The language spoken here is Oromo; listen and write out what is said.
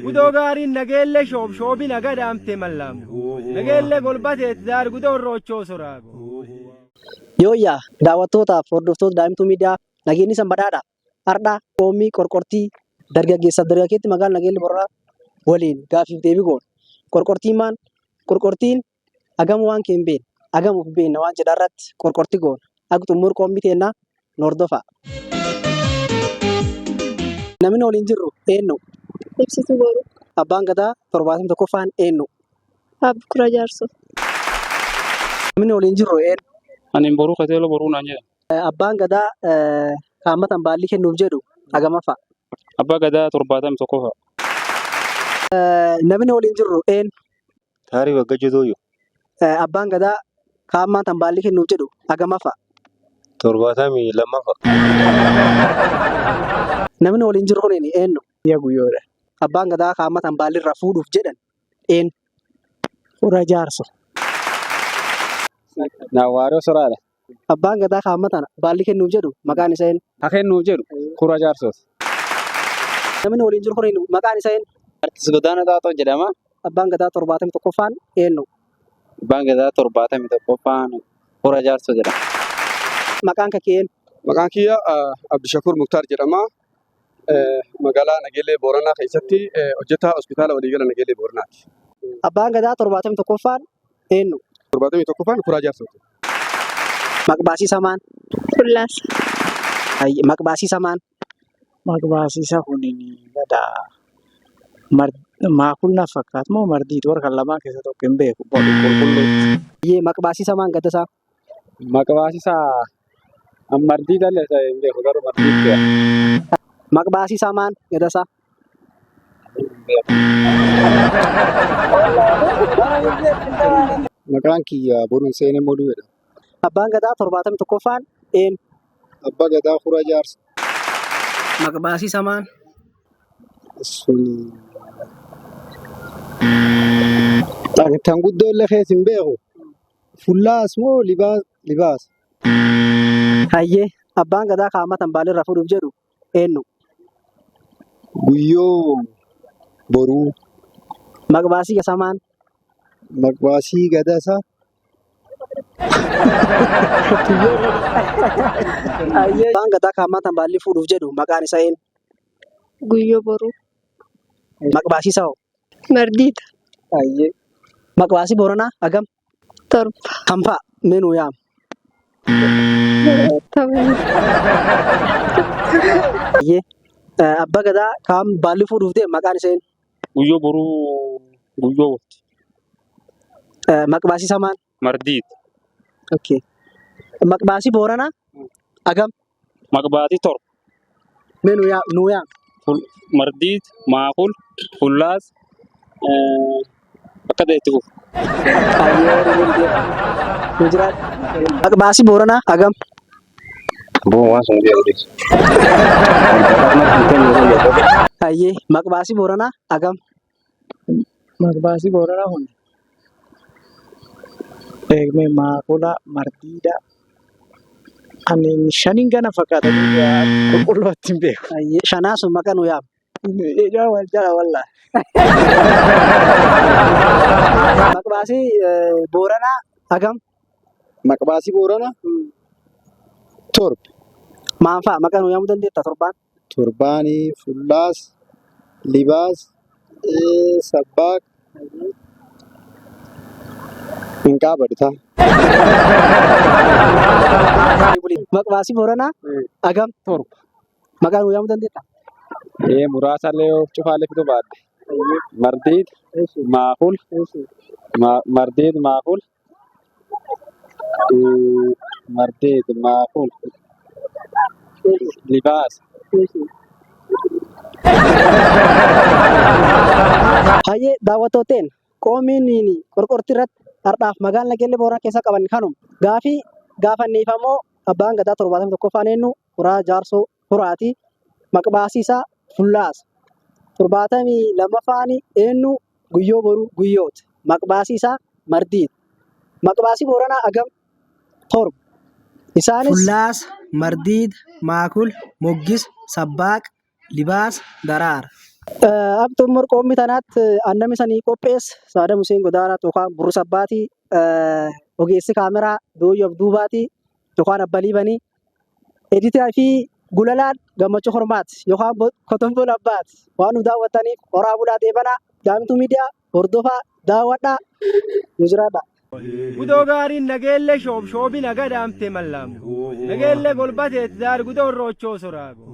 Gudoo gaariin nageellee shoob shoobi naga daamte mallaamu. Nageellee golbateet daar gudoo roochoo soraago. Yooyyaa daawwattootaaf hordoftoota Daa'imtuu Miidiyaa nageenyi san badhaadha. Ardha qoommii qorqortii dargaggeessaaf dargaggeetti magaalaa Nageellee Booranaa waliin gaaffiif deebii goona. Qorqortiin maan? Qorqortiin hagam waan kee hin beekne, hagam of beekna waan jedha irratti qorqortii goona. Haga xumur qoommii teennaa nu hordofaa. Namni waliin jirru eenyu? Ibsituu Boruu. Abbaan Gadaa 71ffaan eenyu? Abbukuraa Jaarsoo. Namni waliin jirru eenyu? Ani Boruu Kateeloo Boruu naan jedhama. Abbaan Gadaa kaammatan baallii kennuuf jedhu hagamaffaa? Abbaa Gadaa 71ffaa. Namni waliin jirru eenyu? Taarii Baggajjoo Dooyyoo. Abbaan Gadaa kaammatan baallii kennuuf jedhu hagamaffaa? 72ffaa. Namni waliin jiru kun eenyu? Yaa Guyyoodha. Abbaan Gadaa kaammatan baallii irraa fuudhuuf jedhan eenyu? Fura Jaarso. Naawwaaroo Soraadha. Abbaan Gadaa kaammatan baallii kennuuf jedhu maqaan isaa eenyu? Ha kennuuf jedhu Kura Jaarsooti. Namni waliin jiru kun maqaan isaa eenyu? Artist Godaanaa Xaaxoo jedhama. Abbaan Gadaa 71ffaan eenyu? Abbaan Gadaa 71ffaan Kura Jaarsoo jedhama. Maqaan kee eenyu? Maqaan kiyya Abdishakuur Muktaar jedhama. Magaalaa Nageellee Booranaa keessatti hojjetaa hospitaala waliigala Nageellee Booranaati. Abbaan Gadaa 71ffaan eenyu? 71ffaan Kuraa Jaarsooti. Maqbaasii maan? Fullaasa. Maqbaasii maan? Maqbaasiisa kun gadaa maakul na fakkaata moo mardiiti warra kan lamaan keessa tokko hin beeku boru qulqulluutti. Maqbaasii maan gaddasaa? Maqbaasiisa mardiita illee isa hin beeku garuu mardiitti. Maqbaasii maan gaddasaa? Maqaan kiyya Boruun Seenee Moluu jedhama. Abbaan Gadaa 71ffaan eenyu? Abbaa Gadaa Kura Jaarso. Maqbaasii maan? Suni tan guddoo illee keessa hin beeku. Fullaas moo libaas? Hayyee abbaan Gadaa kaammatan baallii irraa fuudhuuf jedhu eenyu? Guyyoo Boruu. Maqbaasii gasamaan? Maqbaasii Gadasaa. Hayyee abbaan Gadaa kaammatan baallii fuudhuuf jedhu maqaan isaa eenyu? Guyyoo Boruu. Maqbaasii isaa hoo? Mardiita. Hayyee maqbaasii Booranaa hagam? 7. Kam fa'a? Mee nuu yaam. Hayyee abbaa Gadaa kaam baallii fuudhuuf deemu maqaan isaa eenyu? Guyyoo Boruu Guyyoo Wolti. Maqbaasii isaa maal? Mardiit. Okay. Maqbaasii Booranaa hagam? Maqbaatii 7. Mee nuu yaam nuu yaam. Mardiit, Maakul, Fullaas, akka ta'e itti fufu. Hayyee nu jiraadhu. Maqbaasii Booranaa hagam? Boo waan sun guyyaa odeessu. Hayyee maqbaasii Booranaa hagam? Maqbaasii Booranaa kun eegmee maakula mardiida ani shaniin gana fakkaata qulqullootti hin beeku. Hayyee shanaa sun maqaa nuu yaam. Ijaa wal jala wallaa. Maqbaasii Booranaa hagam? Maqbaasii Booranaa 7. Maan fa'a maqaa nuu yaamuu dandeetta torbaan? Torbaanii Fullaas, Libaas, Sabbaaq, hin qaabadhu ta'a. Maqbaasii Booranaa hagam? 7. Maqaa nuu yaamuu dandeetta? Ee muraasa illee yoo cufaallee fiduu baadhe. Mardiit, Maakul, Mardiit, Maakul, Mardiit, Maakul, Libaas. Hayyee daawwattooteen qoomiin qorqortii irratti hardhaaf magaalaa Nageellee Booranaa keessa qaban kanuma. Gaafii gaafanneef ammoo abbaan Gadaa 71ffaan eenyu? Kuraa Jaarsoo Kuraati. Maqbaasii isaa Fullaasa. 72ffaan eenyu? Guyyoo Boruu Guyyooti. Maqbaasii isaa Mardiiti. Maqbaasii Booranaa hagam? 7. Isaanis Fullaasa, Mardiida, Maakul, Moggisa, Sabbaaq, Libaasa, Daraara. Abtuun morqoommii tanaatti annami sanii qopheesse Saadam Hussein Godaanaa yookaan Burrusa Abbaatii, ogeessi kaameraa Dooyyoo Abduubaatii yookaan Abbalii Banii, editaa fi gulalaan Gammachuu Hormaati yookaan Kotomboon Abbaati. Waan nu daawwattaniif horaa bulaa deebanaa. Daa'imtuu Miidiyaa hordofaa, daawwadhaa, nu jiraadhaa. Gudoo gaariin nageellee shoob shoobina gadaamte mallaamu. Nageellee golbateet daar gudoo rochoo soraago.